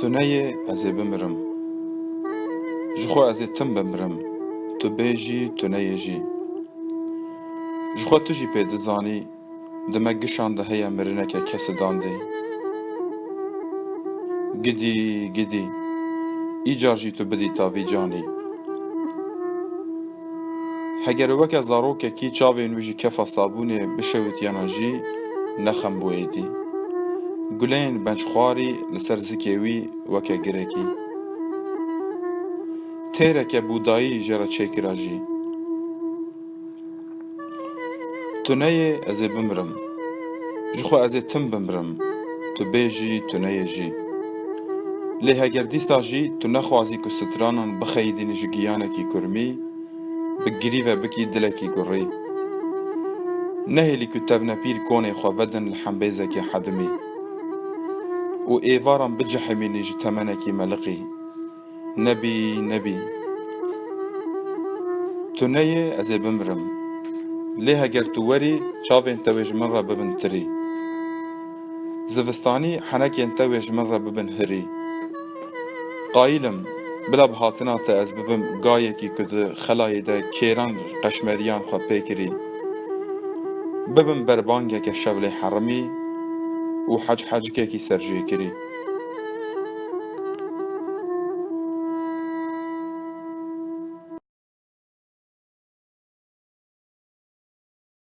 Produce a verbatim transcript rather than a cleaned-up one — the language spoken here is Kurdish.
Tu neyê, ez ê bimirim. Ji xwe ez ê tim bimirim. Tu bê jî, tu neyê jî. Ji xwe tu jî pê dizanî, di me gişan de heye mirineke kesidandê. Gidî, gidî, îcar jî tu bidî tavî canî. Heger weke zarokekî çavên wî ji kefa sabûnê bişewitiyana jî, ne xem bû êdî. Guleyên bençxwarî li ser zikê wî weke girekî. Têreke bûdayî jê re çêkira jî. Tu neyê, ez ê bimirim. Ji xwe ez ê tim bimirim. Tu bê jî, tu neyê jî. Lê heger dîsa jî tu nexwazî ku stranan bixeyidînî ji giyanekî kurmî, bi girî ve bikî dilekî gurî. Nehêlî ku tevnepîr konê xwe vedin li hembêzekê hedimî û êvaran bicihimînî ji temenekî meliqî. Nebî, nebî. Tu neyê, ez ê bimirim. Lê heger tu werî, çavên te wê ji min re bibin tirî. Zivistanî henekên te wê ji min re bibin hirî. Qayîl im, bila bi hatina te ez bibim gayekî ku di xelayê de kêran qeşmeriyan xwe pê kirî. Bibim berbangeke şewlê herimî û hec hecikekî serjêkirî.